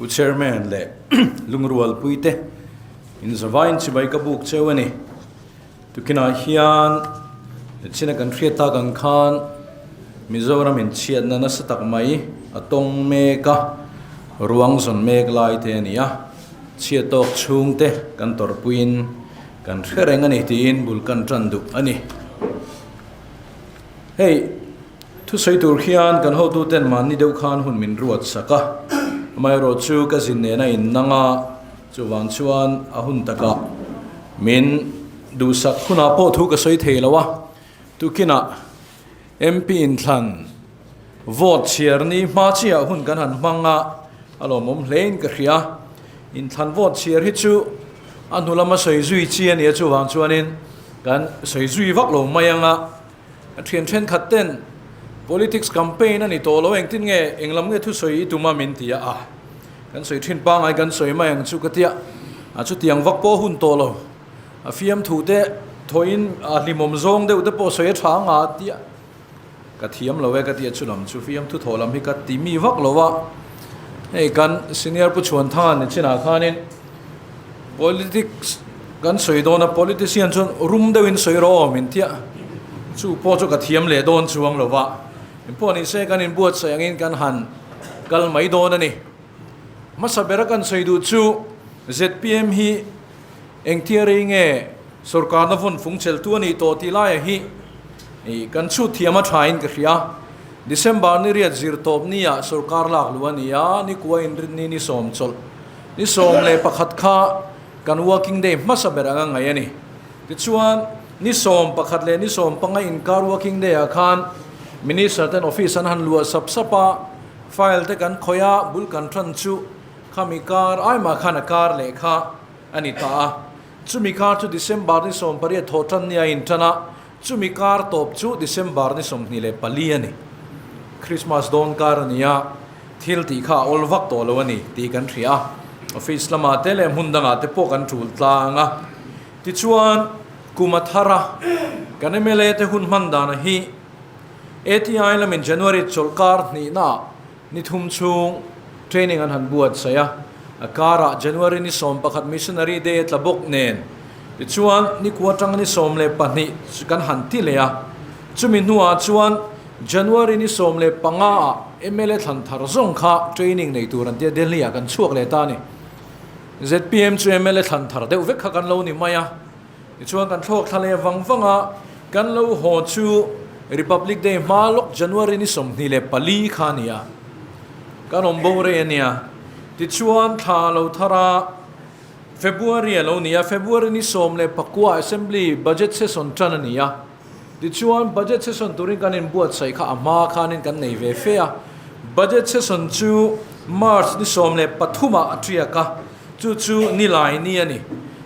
Pu Chairman leh Lungrualpuite inzavain chibai ka buk cheu a ni. Tukinah hian china kan hriat tak ang khan Mizoram inchhiatna nasa tak mai a tawng mek a, ruang zawn mek lai te a ni a, chhiat tawk chhungte kan tawrhpuiin kan hre reng a ni tiin bul kan tan duh a ni. Hei thusawi tur hian kan hotuten mahni deuh khan hun min ruat sak a, amaherawhchu ka zin nena innang a, Chuvang chuan a hun takah min duhsak hunah pawh thu ka sawi thei lo a, tukinah MP inthlan vote chhiar ni hma chiah hun kan han hmang a, a lawmawm hlein ka hria. Inthlan vote chhiar hi chu a hnu lama sawi zui chi a nia, chuvang chuanin kan sawi zui vak lo mai ang a, a thian thenkhat ten politics campaign a ni tawh lo, engtin nge englam nge thusawi i tum a min ti a, a. Kan sawi thin pangai kan sawi mai ang chu ka tia, a chutiang vak pawh hun tawh lo. A fiamthu te thawhin a hlimawm zawng deuh te pawh sawi a tha anga a tia. Ka thiam lo e ka tia chu lam chu fiamthu thawh lam hi ka ti mi vak lo a. Hei kan senior Pu Chhuanthanga ni chinah khanin politics kan sawi dawn a, politician chuan rum deuhin sawi rawh aw min tia. Chu pawh chu ka thiam leh dawn chuang lo va. Engpawh ni se kan inbuatsaih angin kan han kal mai dawn a ni. Hmasa bera kan sawi duh chu zpm hi engtia rei nge sorkarna vawn fung cheltu a nih tawh tih laia hi kan chhut thiam a thain ka hria. December ni riat zir tawp nia sorkar lak luh a ni a, ni kua inrinni ni sawm chawlh ni 11 kha kan working day hmasa ber anga ngaih a ni. Tichuan, ni 11 leh ni 15 inkar working day ah khan Minister ten office an han luah sap sap a, file te kan khawih a, bul kan tan chu khami kar aimah khan a kar leh kha a ni ta a. Chumi kar chu December ni 18 thawh tan ni a intan a, chumi kar tawp chu December ni 24 a ni. Christmas dawn kar a ni a, thil tih kha a awl vak tawh lo a ni tih kan hria a, office lamah te leh hmun dangah te pawh kan tul tlang a. Tichuan, kum a thar a, kan mla te hun hman dana hi ATI lamin January chawlhkar hnihnaah ni thum chhung training an han buatsaih a, a karah January ni 11 Missionary Day a tla bawk nen. Tichuan, ni kua atanga ni 12 kan han ti leh a, chumi hnuah chuan January ni 15 ah mla thlan thar zawng kha training nei tur an tia Delhi ah kan chhuak leh ta a ni. Zpm chu mla thlan thar deuh vek kha kan lo ni mai a, tichuan kan thlawk thla leh vang vang a, kan lo haw chu Republic Day hma lawk January ni 24 kha a ni a, kan awm bo rei a nia. Tichuan thla lo thar a, February a lo ni a, February ni 19 Assembly Budget Session tan a ni a, tichuan Budget Session turin kan inbuatsaih kha a hma khanin kan nei ve fe a, Budget Session chu March ni 13 ah a tiak a, chu chu Nilai ni a ni.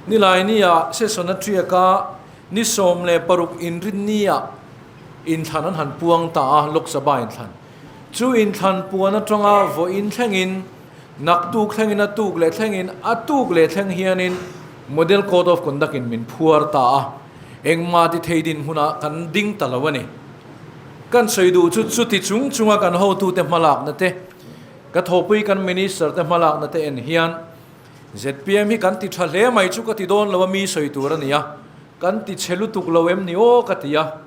Nilai ni ah Session a tiak a, ni 16 inrinni ah inthlan an han puang ta a, Lok Sabha inthlan. Chu inthlan puan atanga vawiin thlengin, naktuk thlengin a tuk leh thlengin, a tuk leh thleng hianin Model Code of Conduct in min phuar ta a, engmah ti thei dinhmunah kan ding ta lo a ni. Kan sawi duh chu chuti chung chunga kan hotute hmalakna te, ka thawhpui kan Minister te hmalakna te en hian zpm hi kan ti tha hle mai chu ka ti dawn lo a mi sawi tur a ni a, kan ti chhe lutuk lo em ni aw ka ti a,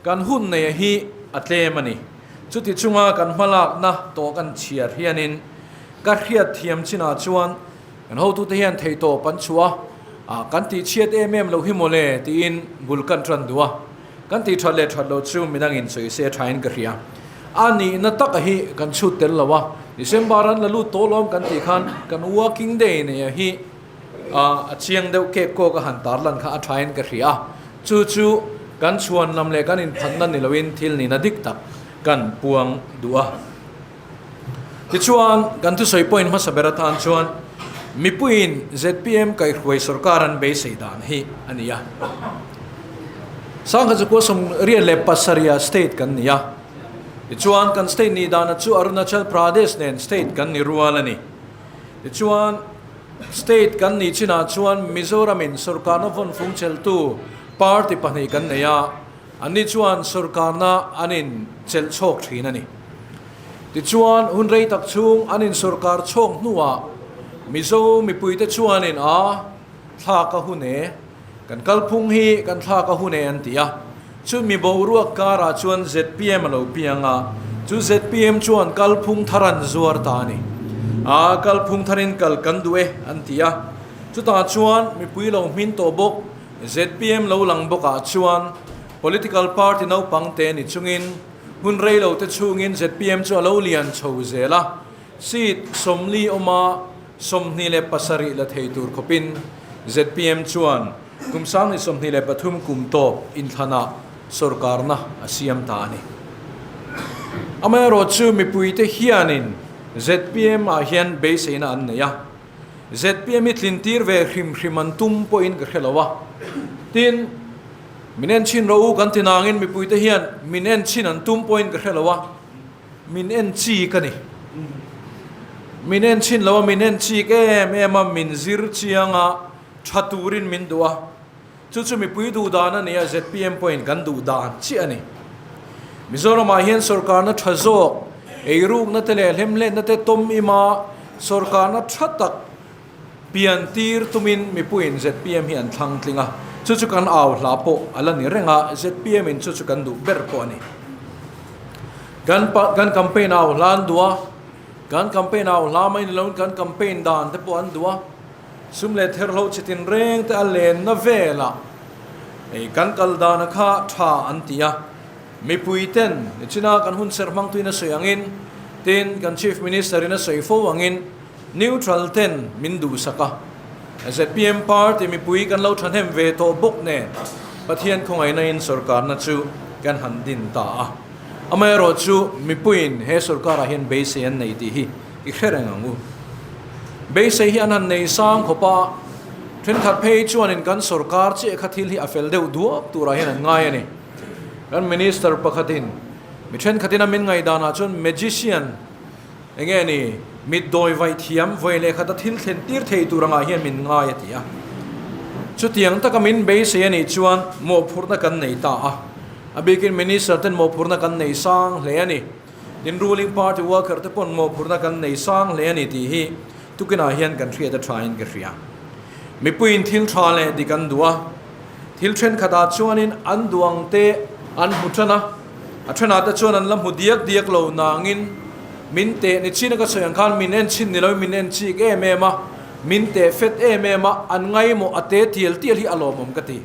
kan hun neia hi a tlem a ni. Chuti chunga kan hmalakna tawh kan chhiar hianin ka hriat thiam chinah chuan kan hotute hian theihtawp an chhuah a, kan tih chhiat em em loh hi mawle tiin bul kan tan duh a. Kan tih that leh that loh chu midangin sawi se thain ka hria. A nihna taka hi kan chhut tel lo a, December an la lut tawh lawm kan tih khan kan working day neia hi a chiang deuh kek kawk a han tarlan kha a thain ka hria a. Chu chu kan chhuan lam leh kan inphatna ni loin thil nihna dik tak kan puang duh a. Tichuan, kan thusawi point hmasa ber atan chuan mipuiin zpm kaihhruai sorkar an beisei dan hi a ni a. Sangha chu kua 87 state kan ni a. Tichuan, kan state nih dana chu Arunachal Pradesh nen state kan ni rual a ni. Tichuan, state kan nih chinah chuan Mizoramin sorkarna vawn fung cheltu party pahnih kan nei a, anni chuan sorkarna an in chelh chhawk thin a ni. Tichuan, hun rei tak chhung an insawrkar chhawk hnuah Mizo mipuite chuanin a thlak a hun e, kan kalphung hi kan thlak a hun e an ti a. Chu mi boruak karah chuan zpm a lo piang a, chu zpm chuan kalphung thar an zuar ta a ni. A kalphung tharin kal kan duh e an ti a. Chutah chuan mipui lo hmin tawh bawk zpm lo lang bawkah chuan political party naupang te ni chungin hun rei lo te chhungin zpm chu a lo lian chho zel a, seat 40 awma 27 la thei tur khawpin zpm chuan kum 2023 kum tawp inthlanah sorkarna a siam ta a ni. Amaherawhchu mipuite hianin zpm ah hian beiseina an nei a, zpm hi tlintir ve hrim hrim an tum pawhin ka hre lo a. Tin, min en chhin rawh u kan ti nangin mipuite hian min en chhin an tum pawhin ka hre lo a, min en chik a ni. Min en chhin lo a, min en chik em em a, min zir chiang a, tha turin min duh a. Chu chu mipui duh dan a ni a, zpm pawhin kan duh dan chiah a ni. Mizoramah hian sorkarna tha zawk, eirukna te leh hlemhletna te tawm ima sorkarna tha tak pian tir tumin mipuiin zpm hi an thlang tling a, chu chu kan au hla pawh a la ni reng a, zpm in chu chu kan duh ber pawh a ni. Kan kan campaign au hla an duh a, kan campaign au hla mai ni loin kan campaign dan te pawh an duh a, Sum leh therhlo chi tinreng te a lenna velah ei kan kal dana kha tha an ti a. Mipui ten nichina kan hun serh hmangtuin a sawi angin, tin kan Chief Minister in a sawi fo angin neutral ten min duhsak a. Zpm party mipui kan lo thahnem ve tawh bawk nen Pathian khawngaihna in sorkarna chu kan han din ta a. Amaherawhchu mipuiin he sorkarah hian beisei an nei tih hi i hre reng ang u. Beisei hi an han nei sang khawp a, thenkhat phei chuanin kan sorkar chiah kha thil hi a fel deuh duak turah hian an ngai a ni. Kan minister pakhatin mi thenkhatin a min ngaihdanah chuan magician enge ni mitdawi vaih thiam vawi leh khata thil thlen tir thei tur angah hian min ngai a ti a. Chutiang taka min beisei a nih chuan mawhphurhna kan nei ta a, a bikin minister ten mawhphurhna kan nei sang hle a ni. Tin, ruling party worker te pawn mawhphurhna kan nei sang hle a ni tih hi tukinah hian kan hriat a thain ka hria. Mipuiin thil tha leh dik an duh a, thil thenkhatah chuanin an duh ang te an hmu tan a, a thenah te chuan an la hmu diak diak lo nangin min teh ni chin a ka sawi ang khan min en chhin ni loin min en chik em em a, min teh fet em em a, an ngaimawh a te tial tial hi a lawmawm ka ti.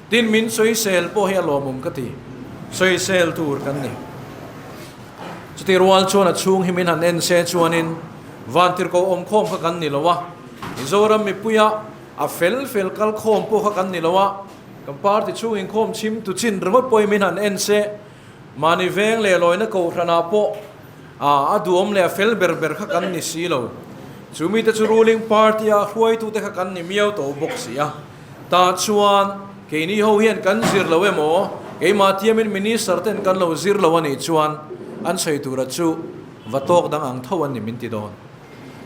Tin, min sawisel pawh hi a lawmawm ka ti. Sawisel tur kan ni. Chutih rual chuan a chhung hi min han en se chuanin vantirhkoh awmkhawm kha kan ni lo a, Mizoram mipuia a fel fel kal khawm pawh kha kan ni lo a, kan party chhung inkhawm chhim tu chin ringawt pawhin min han en se, mahni veng leh lawina kohhranah pawh a duhawm leh a fel ber ber kha kan ni si lo. Chu mite chu ruling party-a hruaitute kha kan ni miau tawh bawk si a. Tah chuan keini ho hian kan zir lo emaw, keimah tiamin Minister ten kan lo zir lo a nih chuan an sawi tura chu va tawk dang ang tho an ni min ti dawn.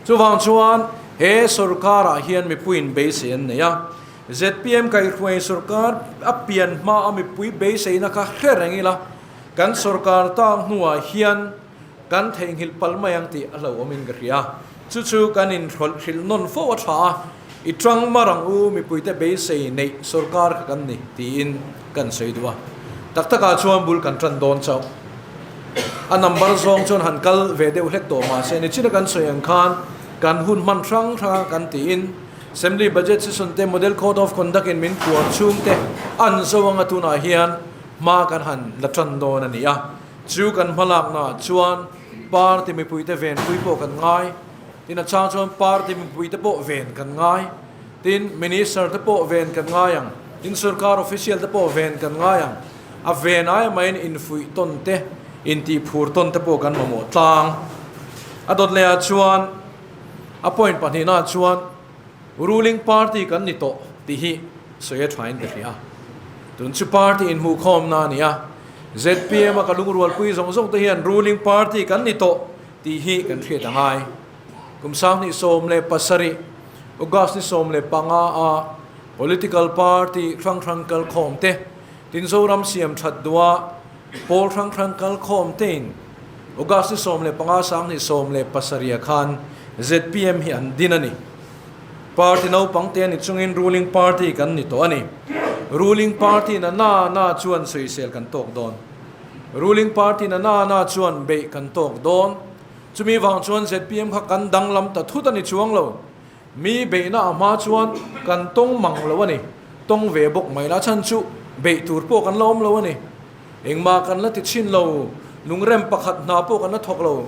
Chuvang chuan he sorkarah hian mipuiin beisei an nei a, zpm kaihhruai sorkar a pian hmaa mipui beiseina kha hre reng ila, kan sorkar tang hnuah hian kan theihnghilh palh mai ang tih a hlauhawmin ka hria. Chu chu kan inhrawlh hrilh nawn fo a tha a, i tang mar ang u mipuite beisei neih sorkar kha kan ni tiin kan sawi duh a. Tak takah chuan bul kan tan dawn chauh. A number zawng chuan han kal ve deuh hlek tawh mahse nichina kan sawi ang khan kan hun hman hrang hrang a kan tiin Assembly Budget Session te Model Code of Conduct in min puar chhung te an zo anga tunah hian hma kan han la tan dawn a ni a. Chu kan hmalaknaah chuan party mipuite venpui pawh kan ngai, tin a chang chuan party mipuite pawh ven kan ngai, tin minister te pawh ven kan ngai ang, tin sorkar official te pawh ven kan ngai ang, a ven aia maiin infuih tawn te, intihphur tawn te pawh kan mamawh tlang. A dawt lehah chuan a point pahnihnaah chuan ruling party kan ni tawh tih hi sawi a thain ka hria. Tun chu party inhmuhkhawmna a ni a, zpm a ka lungrualpui zawng zawng te hian ruling party kan ni tawh tih hi kan hriat a ngai. Kum 2017, August ni 15 a political party hrang hrang kalkhawm te, tin Zoram siam that duha pawl hrang hrang kalkhawm tein August ni 15 2017 khan zpm hi an din a ni. Party naupang te a ni chungin ruling party kan ni tawh a ni. Ruling party na na na chuan sawisel kan tawk dawn. Ruling party na na na chuan beih kan tawk dawn. Chumi vang chuan zpm kha kan danglam ta thut a ni chuang lo. Mi beihna a hma chuan kan tawng mang lo a ni. Tawng ve bawk mai la chhan chu beih tur pawh kan la awm lo a ni. Engmah kan la ti chhin lo, lungrem pakhat hna pawh kan la thawk lo,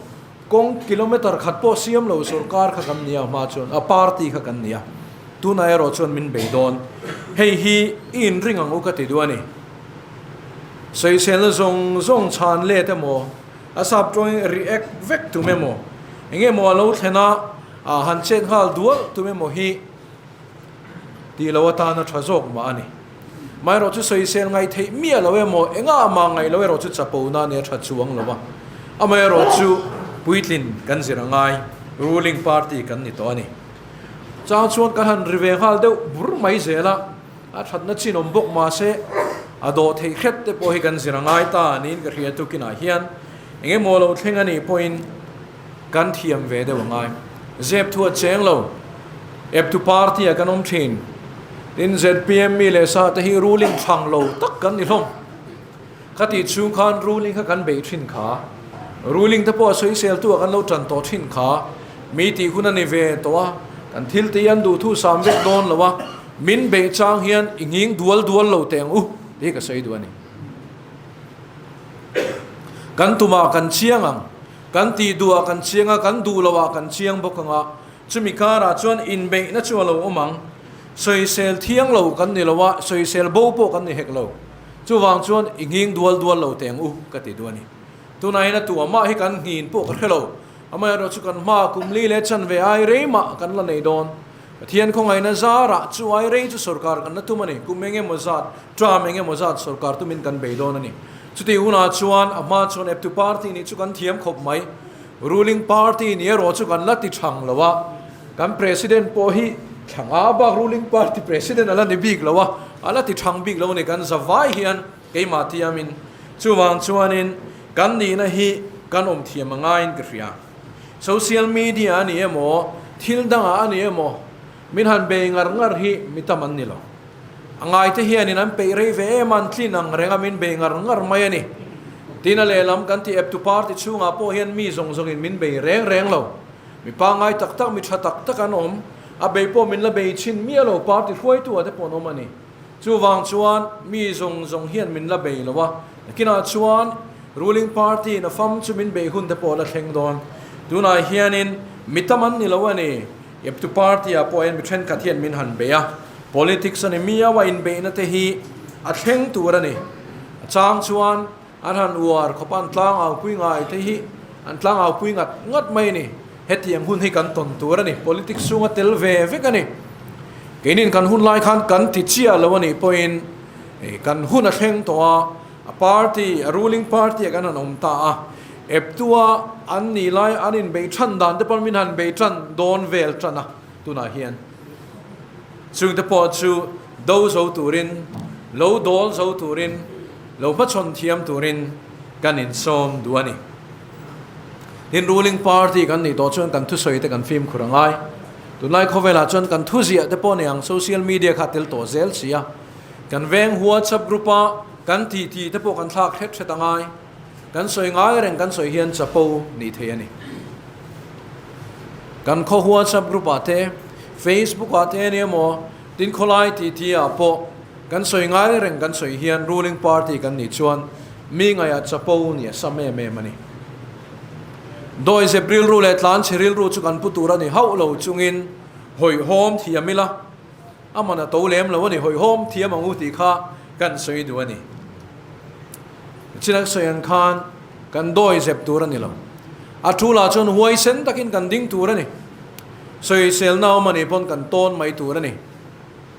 kawng kilometre khat pawh siam lo sorkar kha kan ni a hma chuan, a party kha kan ni a. Tunah erawh chuan min bei dawn. Hei hi i inring ang u ka ti duh a ni. Sawiselna zawng zawng chhan let emaw, a sap tawngin react vek tum emaw, eng emaw a lo thlen a, a han chet nghal dual tum emaw hi tih lo atana tha zawk mah a ni. Amaherawh chu sawisel ngaih theih miah lo emaw engah mah ngaih lo erawh chu chapo na nia tha chuang lo a. Amaherawh chu puitlin kan zir a ngai, ruling party kan ni tawh a ni. Chang chuan kan han ri ve nghal deuh bur mai zel a, a thatna chin awm bawk mahse a dawh theih hret te pawh hi kan zir a ngai ta niin ka hria tukinah hian eng emaw lo thleng a nih pawhin Kan thiam ve deuh a ngai. Zep thu a cheng lo. Ep tu party ah kan awm thin. Tin zpm mi leh sa te hi ruling thlang lo tak kan ni hlawm. Ka tih chhung khan ruling kha kan beih thin kha. Ruling te pawh a sawisel tu ah kan lo tan tawh thin kha. Mi tih hun a ni ve tawh a. Kan thil te hi an duh thu sam vek dawn lo a. Min beih chang hian i nghing dual dual lo teh ang u tih hi ka sawi duh a ni. Kan tumah kan chiang ang. Kan tih duhah kan chiang a, kan duh lohah kan chiang bawk ang a, chumi karah chuan inbeihna chu a lo awm ang. Sawisel thiang lo kan ni lo a, sawisel bo pawh kan ni hek lo. Chuvang chuan i nghing dual dual lo teh ang u ka ti duh a ni. Tunah hian a tu amah hi kan nghin pawh ka hre lo, amaherawh chu kan hma kum li leh chanve ai rei mah kan la nei dawn. Pathian khawngaihna zarah chu ai rei chu sorkar kan la tum a ni, kum eng emaw zat, term eng emaw zat sorkar tumin kan bei dawn a ni. Chutih hunah chuan a hma chuan eptu party nih chu kan thiam khawp mai. Ruling party nih erawh chu kan la ti thang lo a, kan president pawh hi thla nga bak ruling party president a la ni bik lo a, a la ti thang bik lo a ni kan za vai hian keimah tiamin. Chuvang chuanin kan nihna hi kan awm thiam a ngaiin ka hria. Social media a ni emaw, thil dangah a ni emaw, min han bei ngar ngar hi mi tam an ni lo. A ngaite hianin an peih rei ve em a, an tlin ang reng a, min bei ngar ngar mai a ni. Tin a lehlam kan tih eptu party chhungah pawh hian mi zawng zawngin min bei reng reng lo. Mi pangngai tak tak, mi tha tak tak an awm. A bei pawh min la bei chhin miah lo, party hruaitu ah te pawh an awm a ni. Chuvang chuan mi zawng zawng hian min la bei lo a, nakinah chuan ruling party in a fam chu min bei hun te pawh a la thleng dawn. Tunah hianin mi tam an ni lo a ni, eptu party ah pawh hian mi thenkhat hian min han bei a, politics a ni miau a inbeihna te hi a thleng tur a ni. A chang chuan an han uar khawp a, an tlangaupui ngai te hi an tlangaupui ngat ngat mai a ni. Hetiang hun hi kan tawn tur a ni, politics chhunga tel ve vek a ni. Keinin kan hun lai khan kan ti chiah lo a nih pawhin kan hun a thleng tawh a, a party, a ruling party ah kan han awm ta a, eptua an nih lai an inbeih than dan te pawh min han beih tan dawn vel tan a tunah hian. Chungte pawh chu do zo turin, lo dawl zo turin, lo hmachhawn thiam turin kan insawm duh a ni. Tin, ruling party kan nih tawh chuan kan thusawi te kan fimkhur a ngai. Tunlai khawvelah chuan kan thuziah te pawh ni ang social media kha tel tawh zel si a. Kan veng WhatsApp group a kan titi te pawh kan thlak hret hret a ngai. Kan sawi ngai reng kan sawi hian chapo nih thei a ni. Kan khaw WhatsApp group ah te, Facebook ah te a ni emaw, tin khawlai titi ah pawh kan sawi ngai reng kan sawi hian ruling party kan nih chuan Mi ngaihah chapo nia sam em em a ni. Dawizep rilru leh tlanchhe rilru chu kan pu tur a ni hauh lo chungin hawihhawm thiam ila, a man a to lem lo a ni, hawihhawm thiam ang u tih kha kan sawi duh a ni. Chin an sawi ang khan kan dawizep tur a ni lo. A thulah chuan huaisen takin kan ding tur a ni. Sawiselna awm a nih pawn kan tawn mai tur a ni.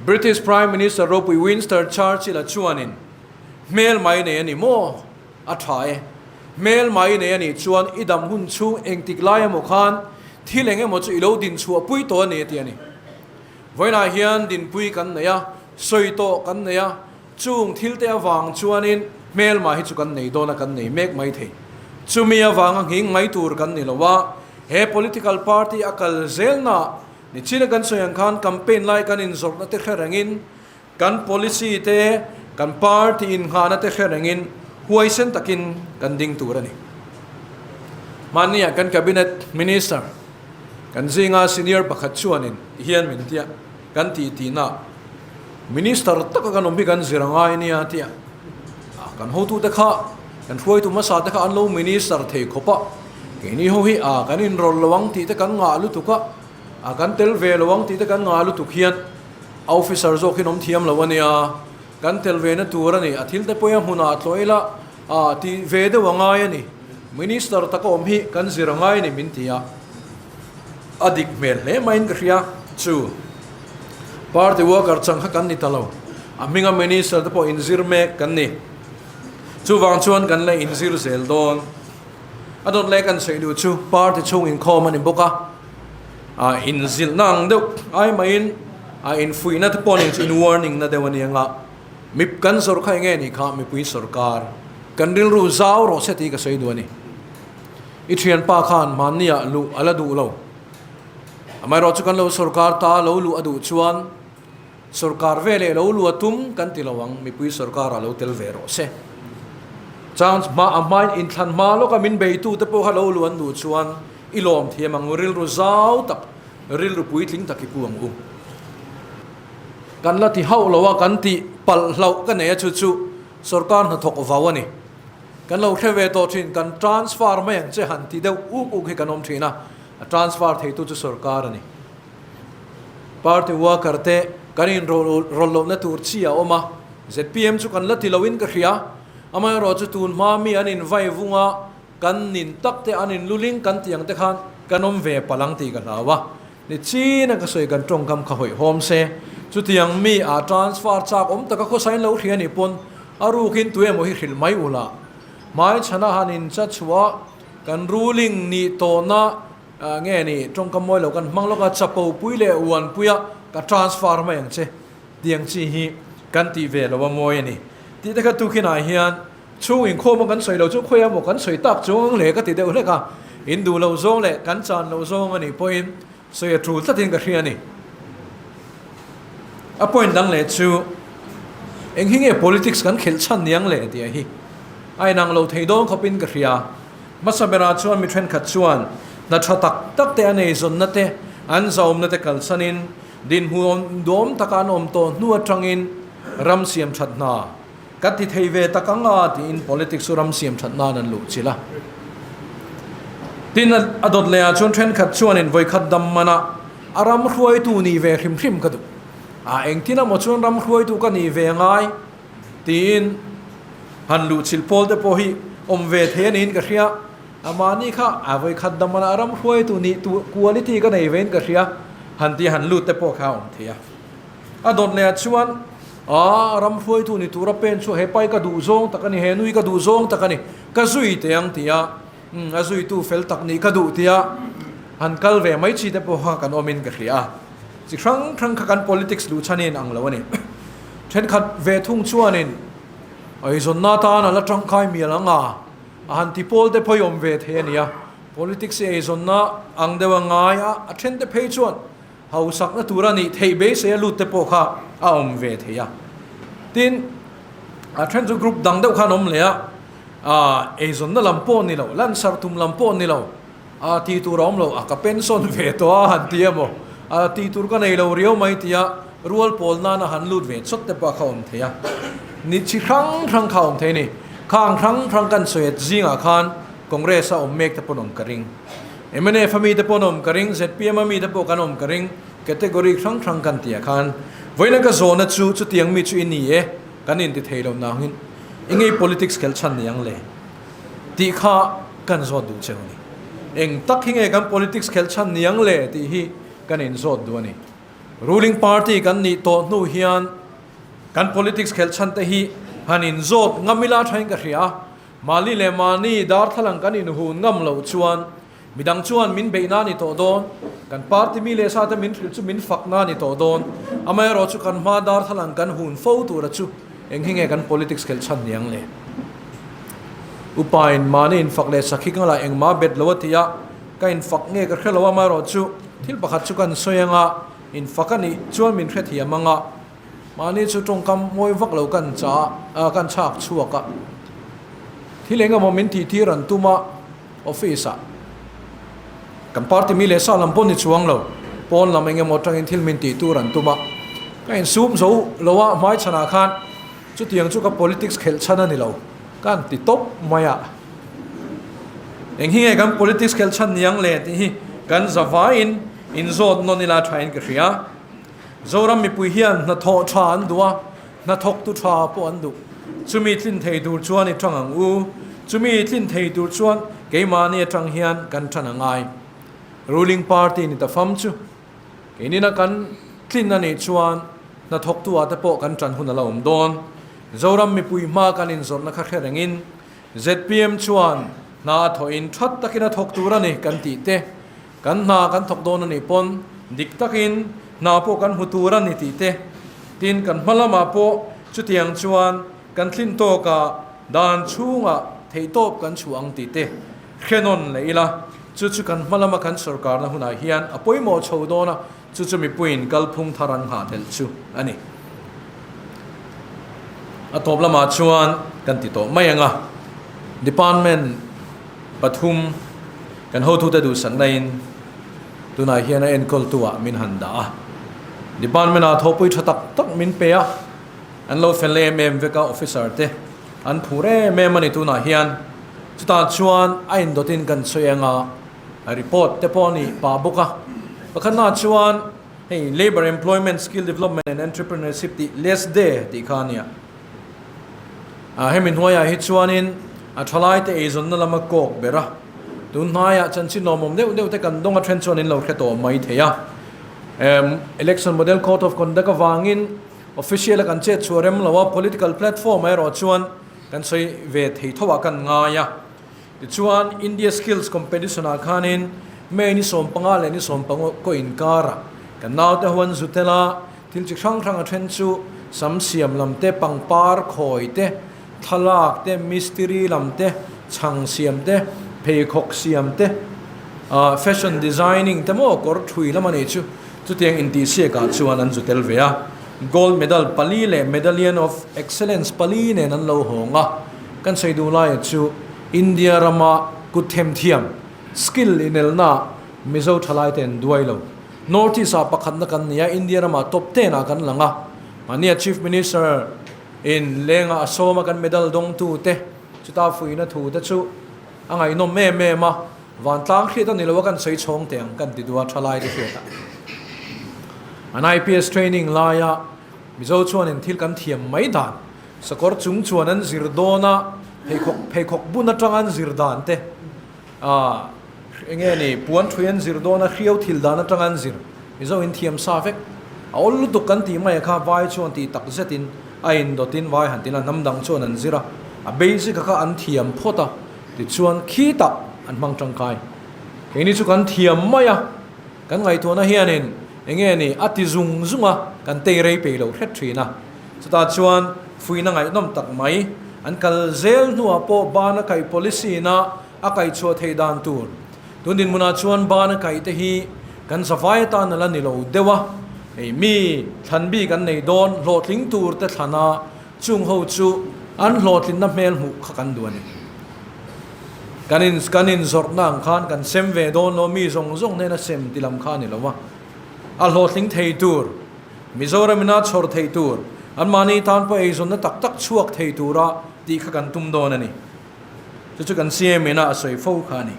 British Prime Minister ropui Winston Churchill-a chuanin, Hmel mai nei a ni maw? A tha e. Hmel mai nei a nih chuan i dam hun chhung engtik lai emaw khan thil eng emaw chu i lo din chhuah pui tawh a ni a ti a ni. Vawiinah hian dinpui kan nei a, sawi tawh kan nei a, chung thil te avang chuanin hmelma hi chu kan nei dawn a, kan nei mek mai thei. Chumi avanga nghing mai tur kan ni lo a, he political party a kal zelna nichina kan sawi ang khan campaign lai kan inzawrhna te hre rengin, kan policy te, kan party innghahna te hre rengin huaisen takin kan ding tur a ni. Hmanniah kan cabinet minister kan zinga senior pakhat chuanin hian min tia kan tih tihna minister taka kan awm hi kan zir a ngai nia tia kan hotute kha kan hruaitu hmasa te kha an lo minister thei khawp a, keini ho hi a kan inrawlh lo ang tih te kan ngah lutuk a, a kan tel ve lo ang tih te kan ngah lutuk hian A officer zawk hi an awm thiam lo a nia, kan tel ve na tur a ni, a thil te pawh a hmunah tlawh ila a ti ve deuh a ngai a ni, Minister taka awm hi kan zir a ngai a ni min ti a, a dik hmel hle maiin ka hria chu party worker chang kha kan ni ta lo, a hminga Minister te pawh inzir mek kan ni, chuvang chuan kan la inzir zel dawn. A dawt leh kan sawi duh chu party chhung inkhawm a ni bawk a, a inzilhna ang deuh ai maiin a infuihna te pawh nen chu in warning na deuh a ni anga mip kan zawrh kha enge nih kha mipui sawrkar kan rilru zau rawh se tih ka sawi duh a ni. I thianpa khan hmanniah luh a la duh lo amaherawh chu kan lo sawrkar ta lo luh a duh chuan Sorkar ve leh lo lua tum kan ti lo ang, mipui sorkar a lo tel ve rawh se. Chang hma a hmain inthlan hma lawka min beitu te pawh kha lo lu an duh chuan i lawm thiam ang u, rilru zau tak, rilru puitling tak i pu ang u. Kan la ti hauh lo a, kan ti palh hlauh ka nei a chu chu sorkar hnathawk vau a ni. Kan lo hre ve tawh thin, kan transfer mai ang che han ti deuh uk uk hi kan awm thin a, a transfer theitu chu sorkar a ni. Party worker te kan inrawlh lohna tur chi a awm a, zpm chu kan la ti loin ka hria. Amaherawh chu tun hma mi an invai vung a, kan nin tak te an inluling kan tih ang te khan kan awm ve palh ang tih ka hlau a. Ni china ka sawi kan tawngkam kha hawihhawm se, chutiang mi a transfer chak awm taka khawsain lo hria nih pawn a rukin tu emaw hi hrilh mai ula. Hmaichhana han inchachhuah kan ruling nih tawhna Nge ni, tawngkam mawi lo kan hmang lawk a, chapo pui leh uan puia ka transfer mai ang che tiang chi hi kan tih ve lo a mawi a ni. Tih te kha tukhinah hian chhung inkhawm a kan sawi lo chu khawi emaw kan sawi tak chuang ang le ka ti deuh hlek a, in duh lo zawng leh kan chan lo zawng a nih pawhin sawi a tul tlatin ka hria a ni. A point dang leh chu eng hi nge politics kan khelh chhan niang le tih a hi a inang lo thei dawn khawpin ka hria. Hmasa berah chuan mi thenkhat chuan hna tha tak tak te an eizawnna te, an zaumna te kalsanin dinhmun duhawm taka an awm tawh hnu atangin ram siam that hna ka ti thei ve tak ang a tiin politics chu ram siam that nan an luh chilh a. Tin, a dawt lehah chuan thenkhat chuanin vawikhat dam manah a ram hruaitu nih ve hrim hrim ka duh a, engtin emaw chuan ram hruaitu ka nih ve ngai Tiin han luh chilh pawl te pawh hi awm ve thei a niin ka hria. A mahni kha a vawi khat dam a ram hruaitu nih tu quality ka nei vein ka hria han ti han lut te pawh kha a awm thei a. A dawt leh ah chuan a ram hruaitu ni tura pen chu he pai ka duh zawng tak a ni, he nui ka duh zawng tak a ni, ka zui teh ang tia a zuitu fel tak nih ka duh tia han kal ve mai chi te pawh kha kan awmin ka hria a. Chi hrang hrang kha kan politics luh chhan in ang lo a ni. Thenkhat ve thung chuanin eizawnna atan a la tangkai mial ang a, a han ti pawl te pawh i awm ve thei a nia. Politics hi eizawnna ang deuh a ngai a, a then te phei chuan hausakna tur a nih theih beisei a lut te pawh kha a awm ve thei a. Tin, a then chu group dang deuh khan awm leh a, eizawnna lam pawh ni lo, lansarh tum lam pawh ni lo, A tih tur a awm lo, a ka pension ve tawh a han ti emaw, a tih tur ka nei lo riau mai tia rual pawl nana han lut ve chawt te pawh kha awm thei a. Ni chi hrang hrang kha awm thei a ni. Khang hrang hrang kan sawi zingah khan Congress a awm mek te pawh an awm ka ring. Mnf a mi te pawh an awm ka ring, zpm a mi te pawh kan awm ka ring, category hrang hrang kan tih ah khan vawiin ka zawhna chu chutiang mi chu i ni e, kan inti thei lo nangin i ngei politics khelh chhan ni ang le. Tih kha kan zawt duh cheu a ni. Eng tak hi nge kan politics khelh chhan ni ang le tih hi kan inzawt duh a ni. Ruling party kan nih tawh hnu hian kan politics khelh chhan te hi han inzawt ngam ila thain ka hria a, mahni leh mahni darthlalang kan inhun ngam loh chuan midang chuan min beihna a ni tawh dawn, kan party mi leh sa te min hrilh chu min fakna a ni tawh dawn, amaherawh chu kan hma darthlalang kan hun fo tura chu eng hi nge kan politics khelh chhan ni ang le? Upa in mahni infak leh sakhi ka lah engmah bet lo a ti a, ka infak nge ka hre lo amaherawhchu thil pakhat chu kan sawi anga infak a nih chuan min hrethiam anga mahni chu tawngkam mawi vak lo kan cha a kan chhak chhuak a, thil eng emaw min tih tir an tum a office ah kan party mi leh sa lam pawh ni chuang lo pawn lam eng emaw atangin thil min tih tur an tum a, ka insum zo lo a hmaichhanah khan. Chutiang chu ka politics khelh chhan a ni lo, ka han ti tawp mai a. Eng hi nge kan politics khelh chhan ni ang le tih hi kan zavaiin inzawt nawn ila thain ka hria. Zoram mipui hian hnathawh tha an duh a, hnathawktu tha pawh an duh. Chumi tlin thei tur chuan i tang ang u, chumi tlin thei tur chuan keimahni atang hian kan tan a ngai. Ruling party ni ta fam chu. Keinina kan tlin a nih chuan hnathawktu ah te pawh kan ṭan hun a la awm dawn. Zoram mipui hma kan inzawrhna kha hre rengin zpm chuan hna a thawhin ṭhat takin a thawk tur a ni kan tih te, kan hna kan thawk dawn a nih pawn dik takin hna pawh kan hmu tur a ni tih te, tin kan hma lamah pawh chutiang chuan kan tlin tawkah dan chhungah theihtawp kan chhuah ang tih te Hre nawn leh ila, chu chu kan hma lama kan sorkarna hunah hian a pawimawh chho dawn a, chu chu mipuiin kalphung thar an nghah tel chu a ni. A tawp lamah chuan kan ti tawh mai ang a, Department pathum kan hotute duhsaknain tunah hian a enkawltuah min han dah a, Department-ah thawhpui tha tak tak min pe a, an lo fel em em vek a, officer te an phur em em a ni tunah hian. Chutah chuan a indawtin kan sawi ang a, report te pawh a nih pah bawk a. Pakhatnaah chuan hei Labour Employment Skill Development and Entrepreneurship tih LESDE tih kha a nia. Hemi hnuaiah hi chuanin a thalaite eizawnna lama kawk ber a. Tun hnaiah chanchin lawmawm deuh deuh te kan dawng a then chuan in lo hre tawh mai thei a. Election Model Code of Conduct avangin official a kan chet chhuah rem lo a, political platform ah erawh chuan Kan sawi ve thei tho ah kan ngai a. Tichuan India Skills Competition ah khanin May ni 15 leh ni 15 kaw inkar ah kan naute ho an zu tel a, thil chi hrang hrang a then chu sam siam lam te, pangpar khawi te, thlalak te, mistiri lam te, chhang siam te, pheikhawk siam te, fashion designing te maw kawr thui lam a nih chu. Chutiang intihsiak ah chuan an zu tel ve a. Gold medal pali leh Medallion of Excellence pali nen an lo hawng a, kan sawi duh laia chu India rama kut themthiam, skill, inelna Mizo thalaite an duai lo. North East ah pakhatna kan ni a, India ramah top ten ah kan lang a. Mahnia Chief Minister in lenga a sawma kan medal dawngtu te chuta fuihna thu te chu a ngaihnawm em em a. Vantlang hriat a ni lo a kan sawi chhawng teh ang kan ti duh a thalai te hriat ah. An IPS training laia Mizo chuanin thil kan thiam mai dan, sakawr chung chuan an zir dawn a, pheikhawk pheikhawk bun atanga an zir dan te, ah enge ni puan thui an zir dawn a hriau thil dan atanga an zir Mizo in thiam sa vek. A awl lutuk kan tih mai a kha vai chuan tih tak zetin a indawtin vai han tina hnam dang chuan an zir a, a basic a kha an thiam phawt a. Tichuan khitah an hmang tangkai. Keini chu kan thiam mai a, kan ngaihtuahna hianin enge ni a ti zung zung a, kan tei rei peih lo hret thin a. Chutah chuan fuihna ngaihnawm tak mai, an kal zel hnuah pawh bana kaih policy ina a kaihchhuah theih dan tur. Tun dinhmunah chuan bana kaih te hi kan zavai atan a la ni lo deuh a, hei mi thlan bik an nei dawn hlawhtling tur te thlana Chung ho chu an hlawhtlinna hmel hmuh kha kan duh a ni. Kan in kan inzawrhna ang khan kan sem ve dawn lo, mi zawng zawng hnena sem ti lam kha a ni lo va. A hlawhtling thei tur, Mizoram ina chhawr thei tur, anmahni tan pawh eizawnna tak tak chhuak thei tura tih kha kan tum dawn a ni. Chu chu kan CM ina a sawi fo kha a ni.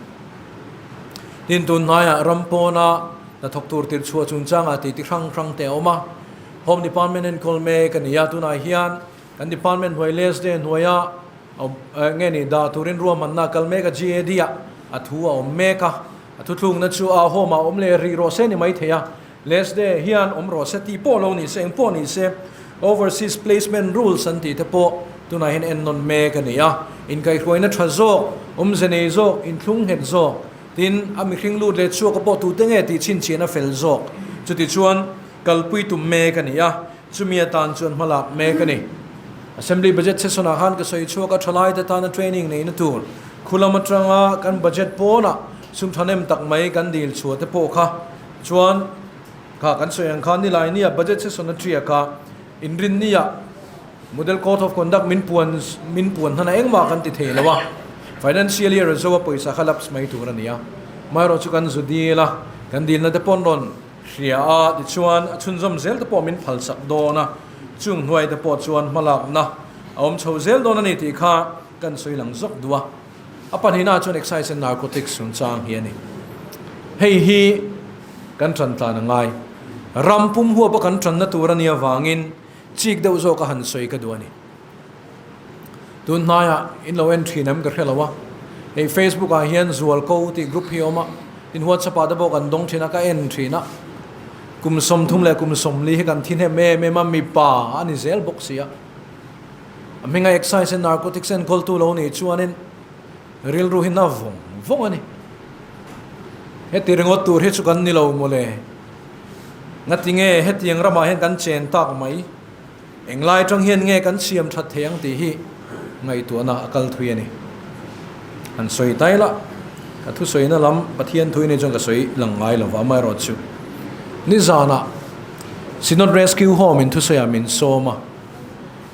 Tin, tun hnaiah ram pawna hnathawk tur tirchhuah chungchangah titi hrang hrang te a awm a. Home Department enkawl mek a ni a, tunah hian kan department hnuai LSD hnuaia nge ni dah turin ruahmanna kal mek a, GAD ah a thu a awm mek a, a thuthlukna chu a home ah awm leh rih rawh se ni mai thei a, LSD hian awm rawh se tih pawh lo ni se, eng pawh ni se Overseas Placement Rules an tih te pawh tunah hian ennawn mek a ni a, inkaihhruaina tha zawk, awmze nei zawk, inthlung nghet zawk, tin a mihring lut leh chhuak a pawh tute nge tih chhinchhiahna fel zawk, chutichuan. Kalpui tum mek a ni a, chumi atan chuan hmalak mek a ni. Assembly Budget Session ah khan ka sawi chhuak a, thalaite tana training neihna tur khulam atanga kan budget pawnah sum thahnem tak mai kan dil chhuah te pawh kha chuan kha kan sawi ang khan nilai nia Budget Session a tiak a, inrinnia Model Code of Conduct min puan min puan hnan a engmah kan ti thei lo a, Financial Year a zo a pawisa kha lapse mai tur a ni a, amaherawhchu kan zu dil a, kan dilna te pawn rawn hria a, tichuan a chhunzawm zel te pawh min phalsak dawn a, chung hnuai te pawh chuan hmalakna a awm chho zel dawn a ni tih kha kan sawi lang zawk duh a. A pahnihna chuan Excise and Narcotics chungchang hi a ni. Hei hi kan tan tlan a ngai. Ram pum huapa kan tanna tur a nih avangin chik deuh zawk a han sawi ka duh a ni. Tun hnaiah in lo en thin em ka hre lo a, hei Facebook ah hian Zualko tih group hi a awm a, tin WhatsApp ah te pawh kan dawng thin a, ka en thin a, kum 30 leh kum 40 hi kan thi hnem em em a, mipa a ni zel bawk si a. A hminga Excise and Narcotics enkawltu lo nih chuanin rilru hi na vawng vawng a ni. Heti ringawt tur hi chu kan ni lo mawle. Ngatinge hetiang ramah hian kan chen tak mai? Englai atang hian nge kan siam that thei ang tih hi ngaihtuahna a kal thui a ni. Han sawi tai la, ka thusawina lam Pathian thui ni chuan ka sawi lang ngai lo va, amaherawhchu nizanah Synod Rescue Home in thusawiah min sawm a,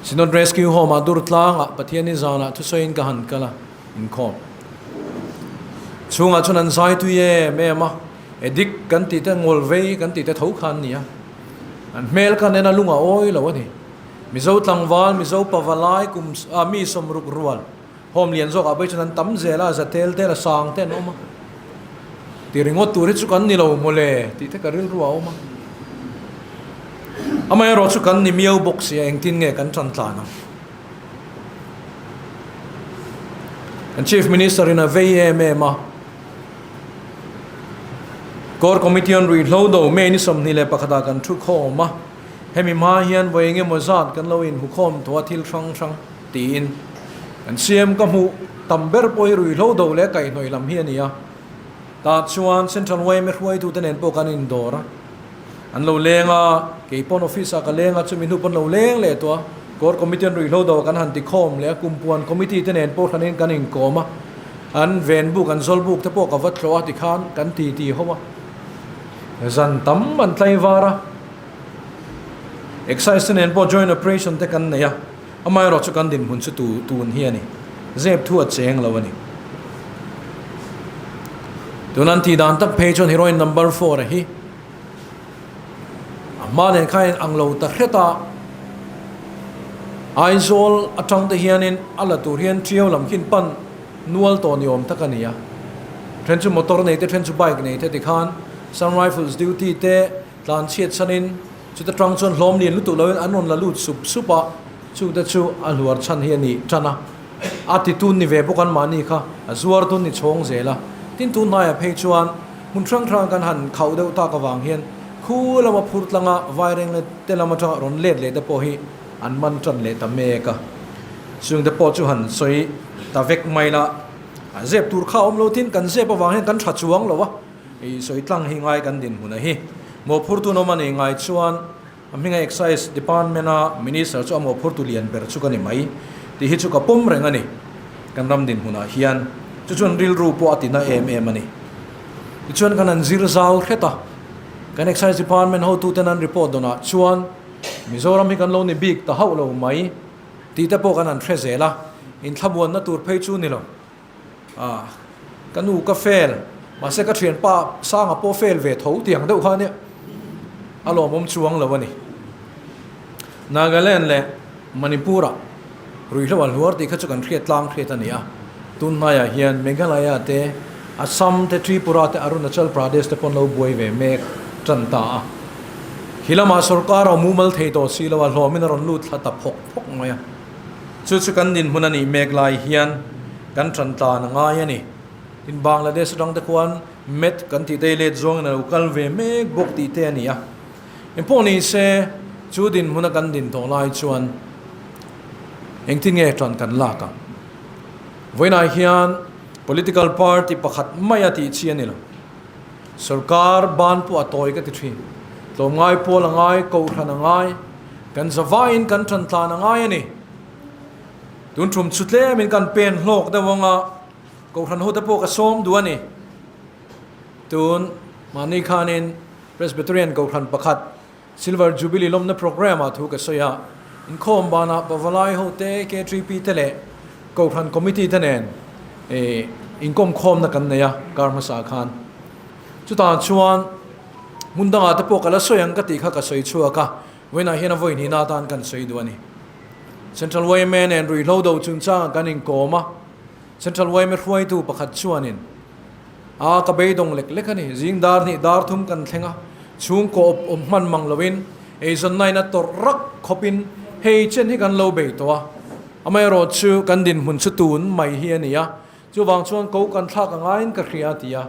Synod Rescue Home ah dur tlangah Pathian nizanah thusawiin ka han kal a, inkhawm chhungah chuan an zai tui em em a, addict kan tih te ngawl vei kan tih te tho kha an ni a. An hmel kha nen a lung a awi lo a ni. Mizo tlangval, Mizo pavalai kum ah mi sawmruk rual home lian zawkah pawh hi chuan an tam zel a, za tel tel a sang te an awm a. Ti ringawt tur hi chu kan ni lo mawle tih te ka rilru a awm a. Amaherawh chu kan ni miau bawk si a, engtin nge kan tan tlan ang? Kan Chief Minister in a vei em em a. Core Committee an ruihhlo do May ni 21 ah kan thu khawm a, hemi hma hian vawi eng emaw zat kan lo inhmu khawm tawh a thil hrang hrang tiin kan CM ka hmuh tam ber pawh hi ruihhlo do leh kaihhnawih lam hi a ni a, tah chuan Central yma hruaitute nen pawh kan indawr a, an lo leng a, kei pawn office ah ka leng a, chumi hnu pawn lo leng leh tawh a, Core Committee an ruihhlo do kan han ti khawm leh a, Kumpuan Committee te nen pawh hranin kan inkawm a. An ven buk, an zawl buk te pawh ka va tlawh a tikhan kan ti ti ho a. Zan tam an tlai var a. Excise te nen pawh joint operation te kan nei a. Amaherawh chu kan dinhmun chu tu tun hi a ni. Zep thu a cheng lo a ni. Tun an tih dan tak phei chuan heroin number four a hi a hma nen khan in ang lo ta hret a. Aizawl atang te hianin a la tur hian Ṭiau lam khin pan nual tawh ni awm tak a ni a. Then chu motor nei te, then chu bike nei te tikhan Assam Rifles duty te tlan chhiat chhanin chuta tang chuan hlawm lian lutuk loin an rawn la lut sup sup a, chute chu a hluar chhan hi a ni tan a. A titun ni ve bawk an mahni kha a zuar tun ni chhawng zel a. Tin tun hnaiah phei chuan hmun hrang hrang kan han khauh deuh tak avang hian khu lama phur tlanga vaireng leh te lam atanga rawn let leh te pawh hi an man tan leh ta mek a. Chung te pawh chu han sawi ta vek mai la, a zep tur kha awm lo tin kan zep avang hian kan tha chuang lo a, i sawi tlang hi ngai kan dinhmun a hi. Mawhphurtu nawm a nih ngai chuan a hminga Excise Department a Minister chu a mawhphurtu lian ber chu ka ni mai tih hi chu ka pawm reng a ni. Kan ram dinhmunah hian chu chuan rilru pawh a tina em em a ni. Tichuan kan han zir zau hret a, kan Excise Department hotuten an report dawnah chuan Mizoram hi kan lo ni bik ta hauh lo mai tih te pawh kan han hre zel a, inthlamuanna tur phei chu ni lo. Ah, ka nu ka fail, mahse ka thianpa Sanga pawh fail ve tho tiang deuh kha ania, a lawmawm chuang lo a ni. Nagaland leh Manipur-ah ruihhlo a hluar tih kha chu kan hriat tlang hriat a ni a, tun hnaiah hian Meghalaya te, Assam te, Tripura te, Arunachal Pradesh te pawh an lo buai ve mek tan ta a. Khi lamah sorkar a mumal thei tawh si lo a, hlawmin a rawn lut thla ta phawk phawk mai a. Chu chu kan dinhmun a nih mek lai hian kan tan tlan a ngai a ni. Tin, Bangladesh atang te khuan Met kan tih te hi let zawngin a lo kal ve mek bawk tih te a ni a. Engpawh ni se, chu dinhmuna kan din tawh lai chuan engtin nge tan kan lak ang? Vawiinah hian political party pakhat maia tih chi a ni lo. Sorkar ban pawh a tawi ka ti thin. Tlawmngai pawl a ngai, kohhran a ngai, kan zavaiin kan tan tlan a ngai a ni. Tun tum chu tlemin kan pen hlawk deuh ang a, Kohhran hote pawh ka sawm duh a ni. Tun mahni khanin Presbyterian Kohhran pakhat Silver Jubilee lawmna programme ah thu ka sawi a, inkhawm banah Pavalai hote, KTP te leh Kohhran Committee te nen inkawmkhawmna kan nei a kar hmasa khan. Chutah chuan hmun dangah te pawh ka la sawi ang ka tih kha ka sawi chhuak a, vawiinah hian a vawi hnihna atan kan sawi duh a ni. Central yma nen ruihhlo do chungchangah kan inkawm a, Central yma hruaitu pakhat chuanin a ka beidawng lek lek a ni. Zing dar hnih dar thum kan thleng a, chhungkaw awp awm hman mang loin eizawnna in a tawrh rak khawpin hei chen hi kan lo bei tawh a, amaherawh chu kan dinhmun chu tun mai hi a ni a, chuvang chuan ko kan thlak a ngaiin ka hria a ti a.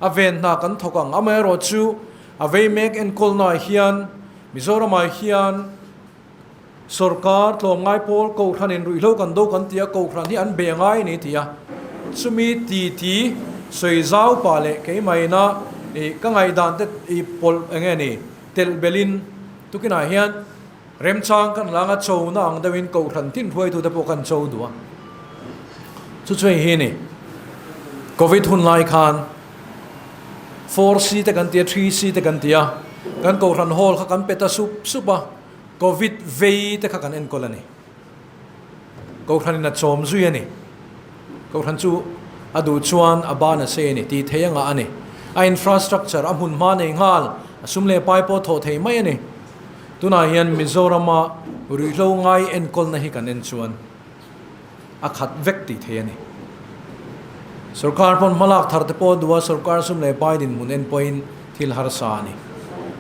A ven hna kan thawk ang, amaherawh chu a vei mek enkawlnaah hian Mizoramah hian Sorkar tlawmngai pawl Kohhranin ruihhlo kan do kan ti a, Kohhran hi an be ngai a ni ti a. Chumi ti ti sawi zau pah leh keimahina ih ka ngaihdan te ih pawlh eng nge ni telh belhin tukinah hian remchang kan la anga chona ang deuhin Kohhran tin hruaitute pawh kan cho duh a. Chu chu hei hi a ni. Covid hun lai khan 4C te kan ti a, 3C te kan ti a, kan Kohhran hall kha kan pe ta sup sup a. Covid vei te kha kan enkawl a ni. Kohhranin a chawm zui a ni. Kohhran chu a duh chuan a ban a sei a ni tih thei anga a ni. A infrastructure, a hmunhma nei nghal, a sum leh pai pawh thawh thei mai a ni. Tunah hian Mizorama ruihhlo ngai enkawlna hi kan en chuan a khat vek tih thei a ni. Sorkar pawn hmalak thar te pawh a duh a, sorkar sum leh pai dinhmun en pawhin thil harsa a ni.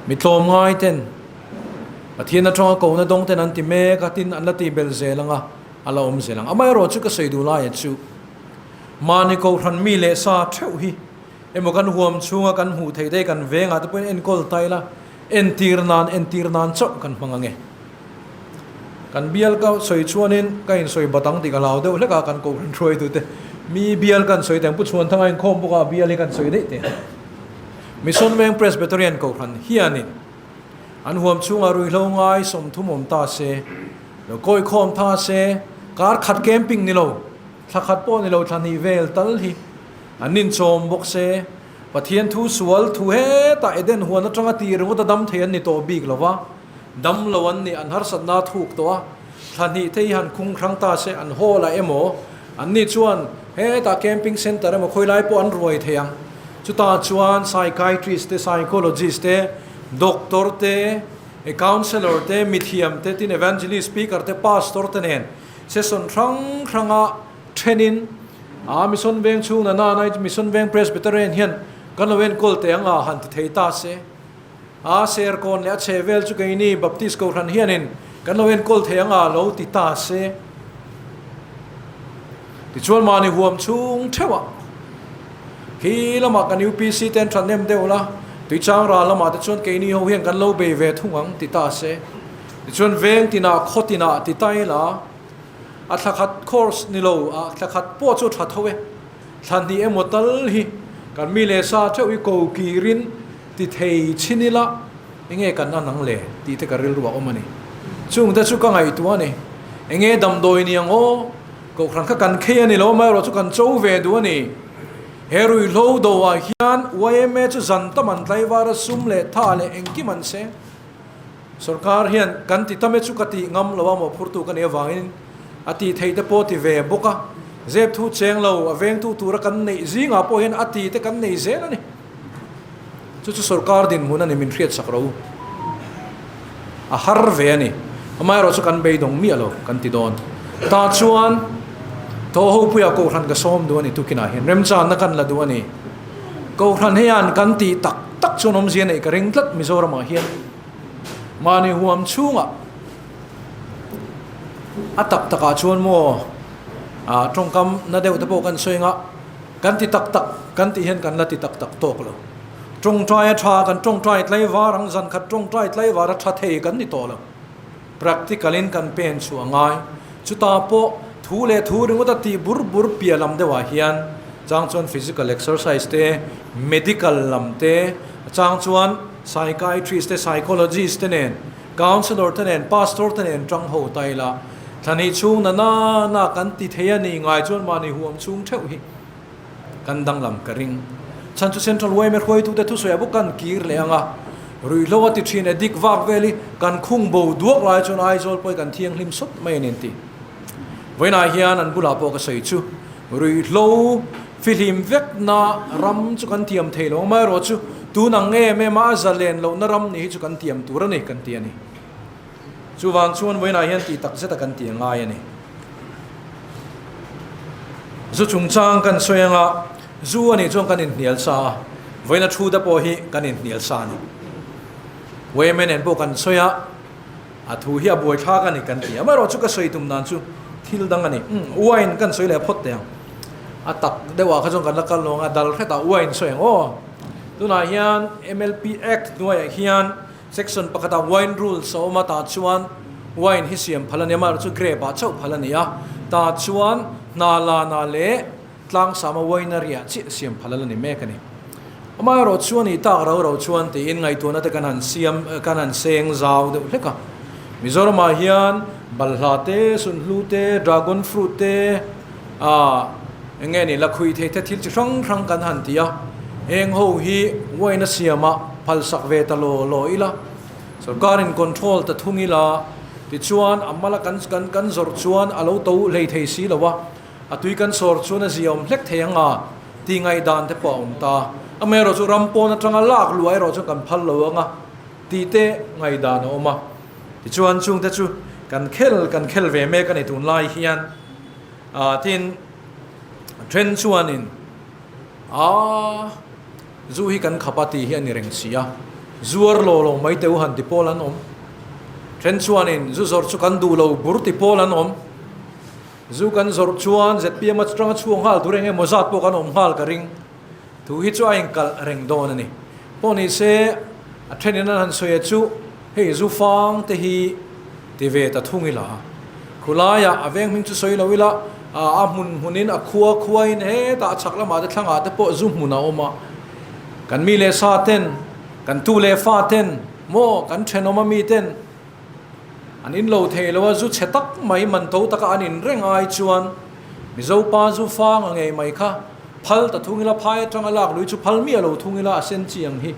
Mi tlawmngai ten Pathian atanga kohna dawng ten an ti mek a, tin an la tih belh zel ang a, a la awm zel ang. Amaherawh chu ka sawi duh laiah chu mahni kohhran mi leh sa theuh hi emaw kan huam chhunga kan hmuh theih te kan vengah te pawhin enkawl ta ila, entir nan entir nan chauh kan hmang ang e. Kan bial ka sawi chuanin ka insawi bat ang tih ka hlau deuh hlek a, kan kohhran hruaitute mi bial kan sawi teh ang, Pu Chhuanthanga inkhawm bawk a, bial hi kan sawi daih teh ang. Mission Veng Presbyterian Kohhran hianin An huam chhungah ruihhlo ngai 30 awm ta se, lo kawikhawm tha se, kar khat camping ni lo, thla khat pawh ni lo thla hnih vel tal hi an inchawm bawk se, Pathian thu sual thu hetah Eden huan atanga tih ringawt a dam thei an ni tawh bik lo va, dam lo an nih an harsatna a thuk tawh a, thla hnih te hi han khung hrang ta se an hall ah emaw an nih chuan hetah camping centre emaw khawilai pawh an ruai thei ang. Chutah chuan psychiatrist te, psychologist te, doctor te, counsellor te, mithiam te, tin evangelist, speaker te, pastor te nen session hrang hranga thenin a Mission Veng chhung na nana Mission Veng Presbyterian hian kan lo enkawl teh anga han ti thei ta se. A serkawn leh a chhe vel chu keini Baptist Kohhran hianin kan lo enkawl thei anga lo ti ta se. Tichuan mahni huam chhung theuhah khi lamah kan UPC te an thahnem deuh la, Tuichang ral lamah te chuan keini ho hian kan lo bei ve thung ang ti ta se. Tichuan veng tinah khaw tinah ti ta ila a thla khat course ni lo a thla khat pawh chu a tha tho e. Thla hnih emaw tal hi kan mi leh sa theuh hi ko kirin ti thei chhin ila enge kan an ang le tih te ka rilru a awm a ni. Chungte chu ka ngaihtuah a ni. Enge damdawi ni ang aw? Kohhran kha kan khei a ni lo amaherawh chu kan cho ve duh a ni. He ruihhlo do ah hian yma chu zan tam an tlaivar a sum leh tha leh engkim an seng. Sorkar hian kan ti tam e chu ka tih ngam lo a mawhphurtu ka nih avangin a tih theih te pawh ti ve bawk a. Zep thu cheng lo a vengtu tura kan neih zingah pawh hian a ti te kan nei zel a ni. Chu chu sorkar dinhmun a ni min hriat sak ro. A har ve a ni. Amaherawh chu kan beidawng miah lo kan ti dawn. Tah chuan thaw ho puiah Kohhran ka sawm duh a ni tukinah hian remchanna kan la duh a ni. Kohhran hian kan tih tak tak chuan awmzia neih ka ring tlat Mizoramah hian. Mahni huam chhungah a tak takah chuan maw tawngkam na deuh te pawh kan sawi anga Kan ti tak tak kan tih hian kan la ti tak tak tawk lo. Tawngtai a tha, kan tawngtai tlaivar ang, zan khat tawngtai tlaivar a tha thei kan ni tawh lo. Practical in kan pen chhuah a ngai. Chutah pawh thu leh thu ringawt a tih bur bur piah lam deuhah hian chang chuan physical exercise te, medical lam te, chang chuan psychiatrist te, psychologist te nen, counsellor te nen, pastor te nen tang ho ta ila. Thla hnih chhung na na na kan ti thei a nih ngai chuan mahni huam chhung theuh hi kan danglam ka ring. Chhan chu Central yma hruaitute thusawi ah bawk kan kir leh ang a, ruihhlo a ti thin e dik vak vel hi kan khung bo duak lai chuan Aizawl pawh hi kan thianghlim sawt mai a ni an ti. Vawiinah hian an bulah pawh ka sawi chu ruihhlo fihlim vekna ram chu kan tiam thei lo amaherawhchu tun ang em em a a zalen lohna ram nih hi chu kan tiam tur a ni kan ti a ni. Chuvang chuan vawiinah hian tih tak zeta kan tih a ngai a ni. Zu chungchang kan sawi anga zu a nih chuan kan inhnial sa a, vawiina thu te pawh hi kan inhnial sa a ni. Yma nen pawh kan sawi a, a thu hi a buaithlak a ni kan ti a, amaherawh chu ka sawi tum dan chu thil dang a ni. Umm wine kan sawi leh phawt teh ang. A tak deuhah kha chuan kan la kal lo ang a, dal hretah wine sawi ang aw. Tunah hian MLP Act hnuaiah hian Section pakhatah wine rules a awm a, tah chuan wine hi siam phal a ni a, amaherawhchu chu grape ah chauh phal a ni a, tah chuan hna lana leh tlangsama winery ah chiah siam phal a la ni mek a ni. Amaherawh chuan i tak rau rau chuan tiin ngaihtuahna te kan han siam kan han seng zau deuh hlek a. Mizoramah hian balhla te, sunhlu te, dragon fruit te, ah eng nge ni lakhuih thei te thil chi hrang hrang kan han ti a, heng ho hi wine a siam ah phalsak ve ta law law ila, sorkar in control ta thung ila, tichuan a mala kan kan kan zawrh chuan a lo to hlei thei si lo a, a tui kan sawr chuan a zia awm hlek thei ang a tih ngaihdan te pawh a awm ta. Amaherawh chu ram pawn atanga lak luah erawh chuan kan phal lo ang a tih te ngaihdan a awm a, tichuan chungte chu kan khel kan khel ve mek a ni tunlai hian. Ah tin then chuanin ah zu hi kan khap a tih hi a ni reng si a, zuar lo lo mai teu han ti pawl an awm. Then chuanin zu zawrh chu kan duh lo bur ti pawl an awm. Zu kan zawrh chuan zpm atanga chhuak nghal tur eng emaw zat pawh kan awm nghal ka ring. Thu hi chu a inkalh reng dawn a ni. Pawh ni se a thenin an han sawi a chu hei zu fang te hi ti ve ta thung ila. Khulaiah a veng hming chu sawi lo ila a hmun hmunin a khua khuain hetah a chhak lamah te thlangah te pawh zu hmun a awm a. Kan mi leh sa ten, kan tu leh fa ten maw kan thenawm a mi ten an in lo thei lo a, zu chhe tak mai man to taka an in reng ai chuan Mizo pa zu fang a ngei mai kha phal ta thung ila, phai atanga lak lui chu phal miah lo thung ila a sen chi ang hi.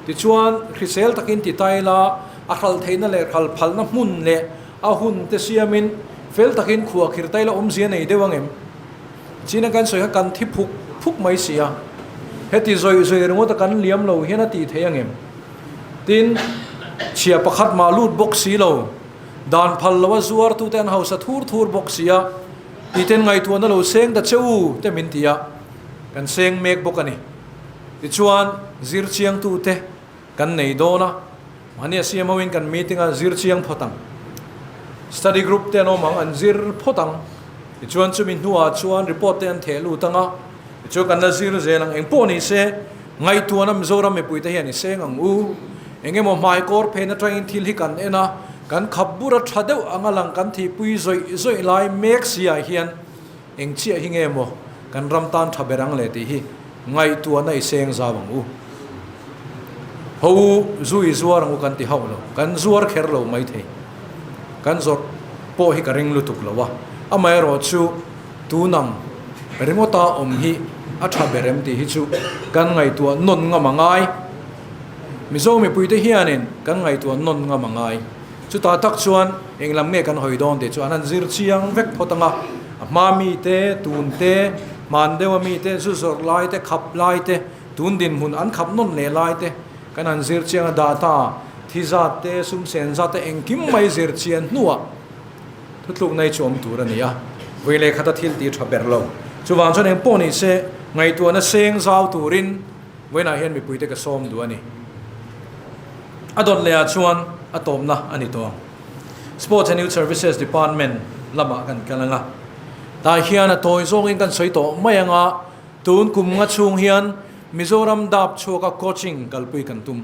Tichuan, hrisel takin ti ta ila, a hral theihna leh hral phalna hmun leh a hun te siamin fel takin khuah khir ta ila awmzia nei deuh ang em? China kan sawi kha kan thi phuk phuk mai si a, heti zawih zawih ringawt a kan liam lo hian a tih theih ang em? Tin, chhia pakhat mah lut bawk si lo, dan phal lo a zuartute an hausa thur thur bawk si a, titen ngaihtuahna lo seng ta che u te min ti a, kan seng mek bawk a ni. Tichuan, zir chiangtute kan nei dawn a, mahni a siam hoin kan meeting a zir chiang phawt ang. Study group te an awm ang, an zir phawt ang. Tichuan chumi hnuah chuan report te an theh lut ang a, tichuan kan la zir zel ang. Engpawh ni se, ngaihtuahna Mizoram mipuite hian i seng ang u. Engemaw hmaikawr phen atangin thil hi kan en a, kan khap bur a tha deuh anga lang kan thihpui zawih zawih lai mek si ah hian eng chiah hi nge maw kan ram tan tha ber ang le tih hi ngaihtuahna i seng zau ang u. Ho u, zu i zuar ang u kan ti hauh lo, kan zuar kher lo maithei. Kan zawrh pawh hi ka ring lutuk lo a, amaherawh chu tunang ringawta awm hi a tha ber em tih hi chu kan ngaihtuah nawn ngam a ngai. Mizo mipuite hianin kan ngaihtuah nawn ngam a ngai. Chutah tak chuan eng lam nge kan hawi dawn tih chu an han zir chiang vek phawt ang a, a hma mite, tun te, hman deuha mite, zu zawrh lai te, khap lai te, tun dinhmun an khap nawn leh lai te kan han zir chiang a, data thi zat te, sum sen zat te engkim mai zir chian hnuah thutlukna hi chu awm tur a ni a, vawi leh khata thil tih tha ber lo. Chuvang chuan eng pawh ni se ngaihtuahna seng zau turin Vawiinah hian mipuite ka sawm duh a ni. A dawt lehah chuan a tawpna a ni tawh ang. Sports and Youth Services Department lamah kan kal ang a. Tah hian a tawi zawngin kan sawi tawh mai ang a, tun kum nga chhung hian Mizoram dap chhuaka coaching kalpui kan tum.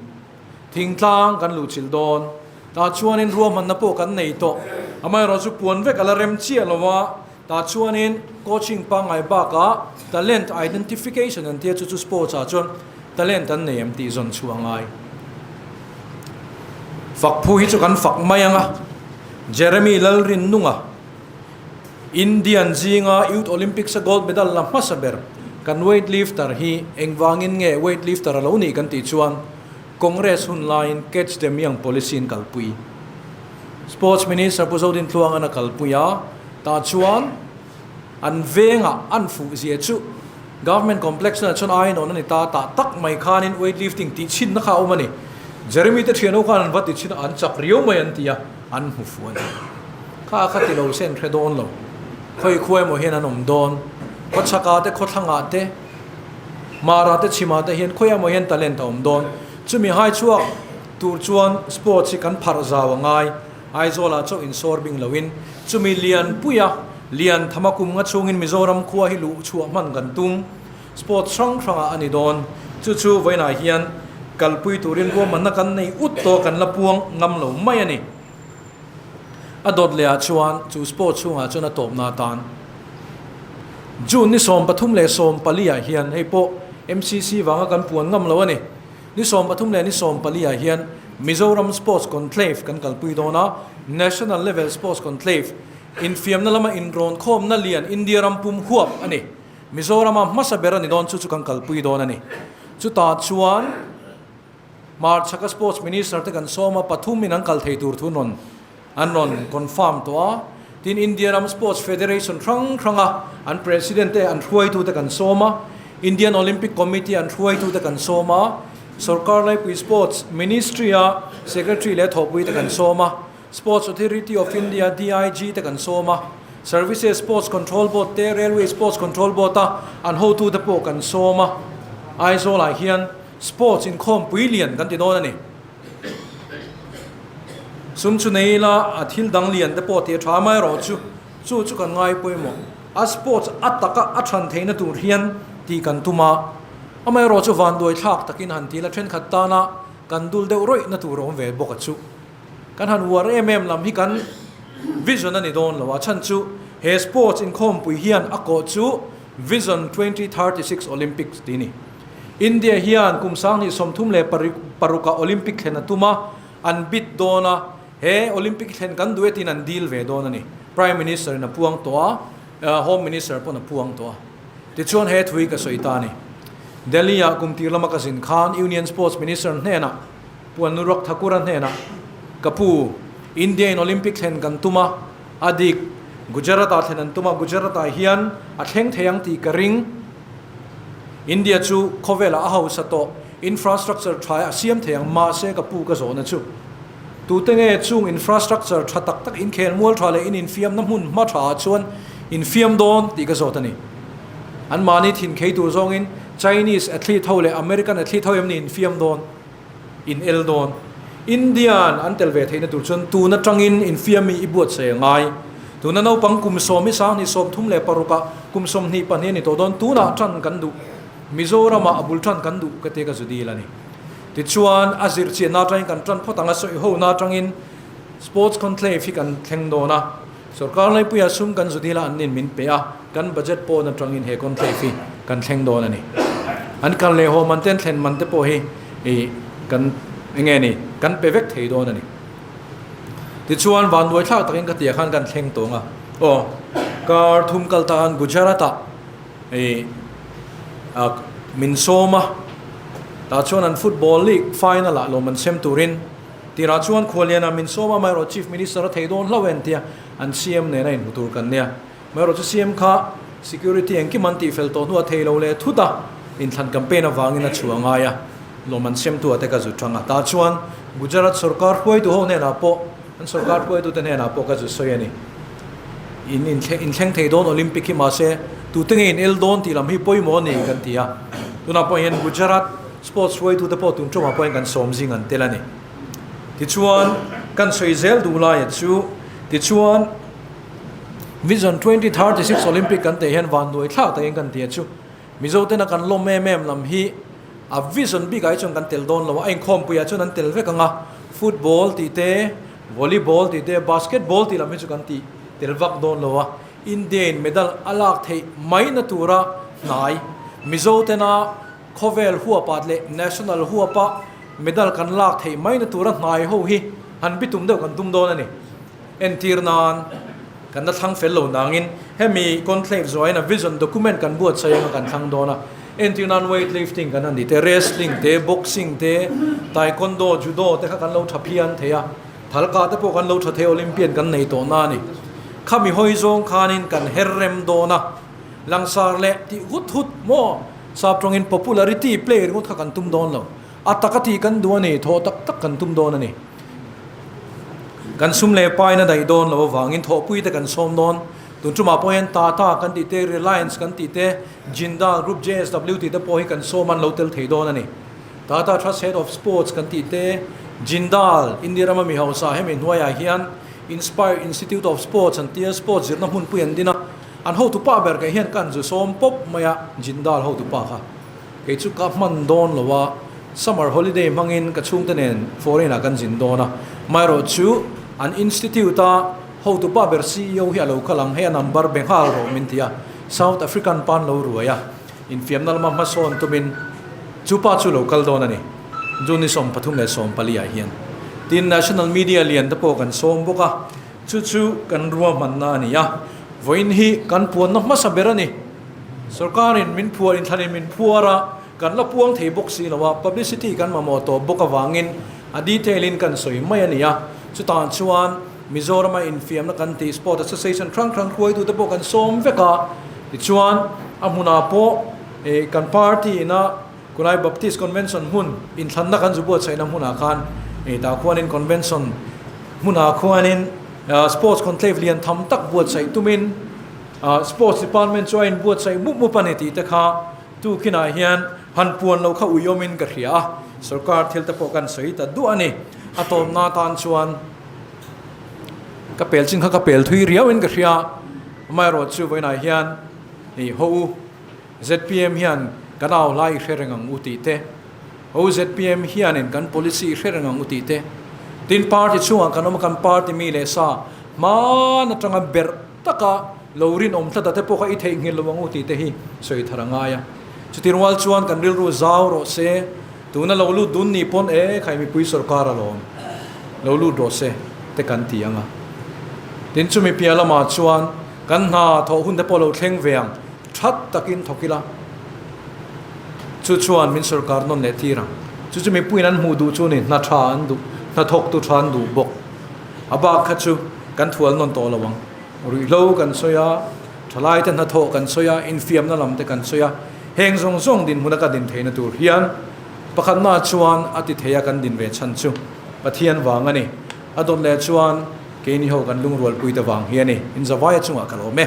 Thingtlang kan luhchilh dawn. Tah chuanin ruahmanna pawh kan nei tawh. Amaherawhchu puan vek a la rem chiah lo a, Tah chuanin coaching pangngai bakah talent identification an tia chu chu sports ah chuan talent an nei em tih zawn chhuah a ngai. Fak phu hi chu kan fak mai ang a, Jeremy Lalrinnunga. Indian zinga Youth Olympics-a gold medal la hmasa ber kan weightlifter hi engvangin nge weightlifter a lo nih kan tih chuan Congress hun laiin Catch them Young policy in kalpui Sports Minister Pu Zodintluangan a kalpui a, tah chuan an vengah an fuh zia chu Government Complex na chuan ainawn a ni ta, tah tak mai khanin weightlifting tih chhinna kha a awm a ni. Jeremy te thianho khan an va ti chhin a, an chak riau mai an ti a, an hmu fuh a ni. Kha kha ti lo se an hre dawn lo. Khawi khua emaw hian an awm dawn. Khawchhakah te, khawthlangah te, Hmarah te, chhimah te hian khawi emaw hian talent a awm dawn. Chumi hai chhuak tur chuan sports hi kan pharh zau a ngai. Aizawlah chauh insawr bing loin chumi lianpuia lian thama kum nga chhungin Mizoram khua hi luh chhuah hman kan tum. Sports hrang hrangah a ni dawn. Chu chu vawiinah hian kalpui turin ruahmanna kan nei ut tawh kan la puang ngam lo mai a ni. A dawt lehah chuan chu sports chhungah chuan a tawpna atan June ni 34 ah hian hei pawh MCC vanga kan puan ngam lo a ni. Ni 13 leh ni 14 ah hian Mizoram Sports Conclave kan kalpui dawn a, National Level Sports Conclave, infiamna lama inrawnkhawmna lian India ram pum huap a ni. Mizorama hmasa ber a ni dawn chu chu kan kalpui dawn a ni. Chutah chuan Hmarchhaka Sports Minister te kan sawm a, pathum in an kal thei tur thu rawn an rawn confirm tawh a, tin India ram Sports Federation hrang hranga an President te an hruaitute kan sawm a, Indian Olympic Committee an hruaitute kan sawm a, Sorkar Laipui Sports Ministry a Secretary leh thawhpui te kan sawm a, Sports Authority of India DIG te kan sawm a, Services Sports Control Board te Railway Sports Control Board a an hotute pawh kan sawm a, Aizawl ah hian Sports inkhawmpui lian kan ti dawn a ni. Sum chu nei ila a thil dang lian te pawh tih a tha mai erawh chu chu chu kan ngai pawimawh. A sports a taka a than theihna tur hian tih kan tum a, amaherawh chu vanduai thlak takin han ti ila thenkhat tana kan dul deuh rawih na tur a awm ve bawk a chu. Kan han uar em em lam hi kan vision a ni dawn lo a, chhan chu he sports inkhawmpui hian a kawh chu Vision 2036 Olympics tih a ni. India hian kum 2036 ah Olympic thlen a tum a, an bid dawn a, he Olympic thlen kan duh e tiin an dil ve dawn a ni. Prime Minister in a puang tawh a, Home Minister pawn a puang tawh a. Tichuan he thu hi ka sawi ta a ni. Delhi ah kum tir lama ka zin khan Union Sports Minister hnenah, Pu Anurag Thakur-a hnenah, Ka pu, India in Olympic thlen kan tum a, a dik, Gujarat ah thlen an tum a, Gujarat ah hian a thleng thei ang tih ka ring. India chu khawvelah a hausa tawh, infrastructure tha a siam thei ang, mahse ka pu ka zawhna chu tute nge chung infrastructure tha tak tak inkhel mual tha leh in infiamna hmun hma tha ah chuan infiam dawn tih ka zawt a ni. An mahni thin khei tur zawngin Chinese athlete ho leh American athlete ho em ni infiam dawn? In el dawn. Indian an tel ve theihna tur chuan tun atangin infiammi i buatsaih a ngai. Tuna naupang kum sawm i 2036 ah kum 22 a ni tawh dawn. Tunah tan kan duh. Mizoramah a bul tan kan duh ka ti ka zu dil a ni. Tichuan a zirchianna atangin kan tan phawt ang a, sawihona atangin Sports Conclave hi kan thleng dawn a. Sorkar laipuia sum kan zu dil a an nin min pe a, kan budget pawn atangin he conclave hi kan thleng dawn a ni. An kal leh haw man te an thlen man te pawh hi ih kan enge ni kan pe vek thei dawn a ni. Tichuan vanduai thlak takin ka tia khan kan thleng tawng a, aw kar thum kal tan Gujarat ah ih min sawm a, tah chuan an football league final ah lawm an sem turin Tirah chuan Khualiana min sawm a, amaherawh Chief Minister a thei dawn hlauh en tia an CM nena inhmu tur kan nia. Amaherawh chu CM kha security engkim an tihfel tawh hnuah thei lo leh thut a, inthlan campaign avangin a chhuah ngai a, lawm an siamtu ah te ka zu tang a. Tah chuan Gujarat sorkar hruaitu ho hnenah pawh, an sorkar hruaitute hnenah pawh ka zu sawi a ni. In inthleng thei dawn Olympic hi mahse tute nge in el dawn tih lam hi pawimawh a ni kan ti a. Tunah pawh hian Gujarat Sports hruaitute pawh tun ṭawngah pawhin kan sawm zing an tel a ni. Tichuan, kan sawi zel duh laia chu, tichuan Vision 2036 Olympic kan teh hian vanduai thlak takin kan ti a chu. Mizo tena kan lawm em em lam hi a vision bikah hi chuan kan tel dawn lo a, a inkhawmpuiah chuan an tel vek ang a, football tih te, volleyball tih te, basketball tih lam hi chu kan ti tel vak dawn lo a, India in medal a lak theih mai na tura hnai Mizo tena Khawvel huapah leh National huapa medal kan lak theih mai na tura hnai ho hi han bitum deuh kan tum dawn a ni. Entir nan Kan la thlang fel lo nangin hemi conclave zuahin a vision document kan buatsaih anga kan thlang dawn a. Entir nan weight lifting kan han ti te, wrestling te, boxing te, taekwondo, judo te kha kan lo tha phian thei a. Thalkah te pawh kan lo tha thei Olympian kan nei tawh na a ni. Khami hawi zawng khanin kan her rem dawn a. Langsar leh tih hut hut maw sap tawngin popularity play ringawt kha kan tum dawn lo. A taka tih kan duh a ni, thawh tak tak kan tum dawn a ni. Kan sum leh pain a daih dawn lo avangin thawhpui te kan sawm dawn. Tun tumah pawh hian Tata kan tih te, Reliance kan tih te, Jindal Group JSW tih te pawh hi kan sawm an lo tel thei dawn a ni. Tata Trust Head of Sports kan tih te, Jindal, India rama mi hausa hemi hnuaiah hian Inspire Institute of Sports an tia sports zirna hmunpui an din a, an hotupa ber kei hian ka an zu sawm pawp mai a, Jindal hotupa kha. Kei chu ka hman dawn lo a, summer holiday hmangin ka chhungte nen foreign ah kan zin dawn a, amaherawh chu an institute a hotupa ber ceo hi a lo kal ang, hei a number be nghal rawh min ti a, South African pan lo ruai a, infiamna lama hmasawn tumin chu pa chu lo kal dawn a ni, June ni 34 ah hian. Tin, national media lian te pawh kan sawm bawk a, chu chu kan ruahmanna a ni a, vawiin hi kan puanna hmasa ber a ni. Sorkarin min phuar inthlanin min phuar a, kan la puang thei bawk si lo a, publicity kan mamawh tawh bawk avangin a detail in kan sawi mai a ni a. Chutah chuan Mizorama infiamna kan tih Sport Association hrang hrang hruaitute pawh kan sawm vek a, tichuan a hmunah pawh kan party ina Kulai Baptist Convention hmun inthlanna kan zu buatsaihna hmunah khan tah khuanin Convention hmunah khuanin Sports Conclave lian tham tak buatsaih tumin Sports Department chu a inbuatsaih mup mup a ni tih te kha tukinah hian han puan lo kha uiawmin ka hria a, sorkar thil te pawh kan sawi ta duah a ni. A tawpna atan chuan ka pel chin kha ka pel thui riauin ka hria, amaherawh chu vawiinah hian i ho u zpm hian kan au lai i hre reng ang u tih te, ho u zpm hianin kan policy i hre reng ang u tih te, tin party chhungah kan awm a kan party mi leh sa hman atanga berh taka lo rinawm tlat a te pawh kha i theihnghilh lo ang u tih te hi sawi thar a ngai a. Chuti rual chuan kan rilru zau rawh se, tuna lo lut dun ni pawn e khai mipui sorkar alawm lo lut rawh se te kan ti ang a. Tin chumi piah lamah chuan kan hna thawh hun te pawh lo thleng ve ang, that takin thawk ila chu chuan min sorkar nawn leh tir ang. Chu chu mipuiin an hmuh duh chu ni, hna tha an duh, hna thawktu tha an duh bawk. A bak kha chu kan thual nawn tawh lo ang. Ruihhlo kan sawi a, thalaite hnathawh kan sawi a, infiamna lam te kan sawi a, heng zawng zawng dinhmuna ka din theihna tur hian pakhatna chuan a ti thei a kan din ve chhan chu Pathian vang a ni. A dawt leh chuan keini ho kan lungrualpuite vang hi a ni. Inzavaia chungah ka lawm e.